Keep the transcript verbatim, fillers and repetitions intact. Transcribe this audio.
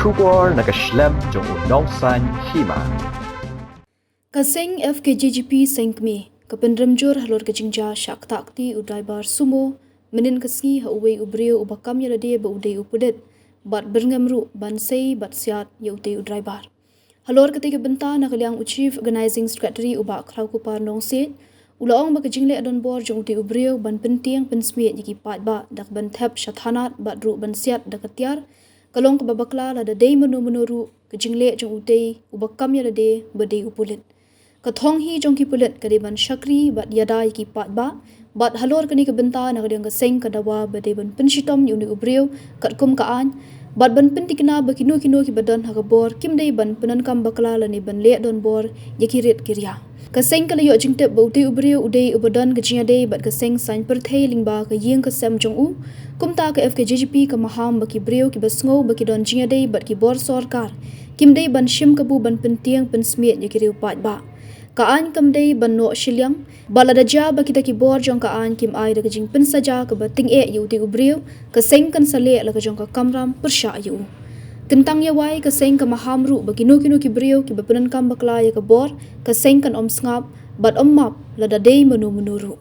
Khubor na ka shlem jong u Nongsaiñ Hima. Ka seng F K J G P Sengkmie ka pynrem jur halor ka jingjia shah ktah kti u driver sumo mynhynnin ka sngi ha uwei u briew uba kam ïa lade ba u dei u pulit bad byrngem ruh ban sei bad siat ïa utei u driver. Halor katei ka bynta, na ka liang u Chief Organising Secretary u Bah Khlawkupar Nongsiej u la ong ba ka jingleh donbor jong utei u briew ban pyntieng pynsmiej ïa ki paidbah da ka ban thep sha thanat bad ruh ban siat da ka tiar ka long kaba bakla lada dei mano mano ruh ka jingleh jong utei uba kam ïa lade ba dei u pulit. Ka thong hi jong ki pulit ka dei ban shakri bad ïada ïa ki paidbah, bad halor kane ka bynta, na ka liang ka seng ka dawa ba dei ban pynshitom ïa une u briew katkum ka aiñ bad ban pyntikna ba kino kino kiba don ha ka bor kim dei ban pyndonkam bakla lane ban leh donbor ïa ki rit ki ria. Ka seng ka la ïoh jingtip ba utei u briew u dei uba don ka jingïadei bad ka seng saiñ pyrthei lyngba ka ïing ka sem jong u. Kumta ka F K J G P ka maham ba ki briew kiba sngew ba ki don jingïadei bad ki bor sorkar kim dei ban shim kabu ban pyntieng pynsmiej ïa ki riew paidbah. Ka aiñ kam dei ban noh shiliang, bad lada jia ba kita ki bor jong ka aiñ kim ai da ka jingpynsaja kaba tyngeh ïa utei u briew, ka seng kan sa leh la ka jong ka kamram pyrshah ïa u. Kyntang ïa wai, ka seng ka maham ruh ba kino kino ki briew kiba pyndonkam bakla ïa ka bor, ka seng kan ym sngap bad ym map lada dei mano mano ruh.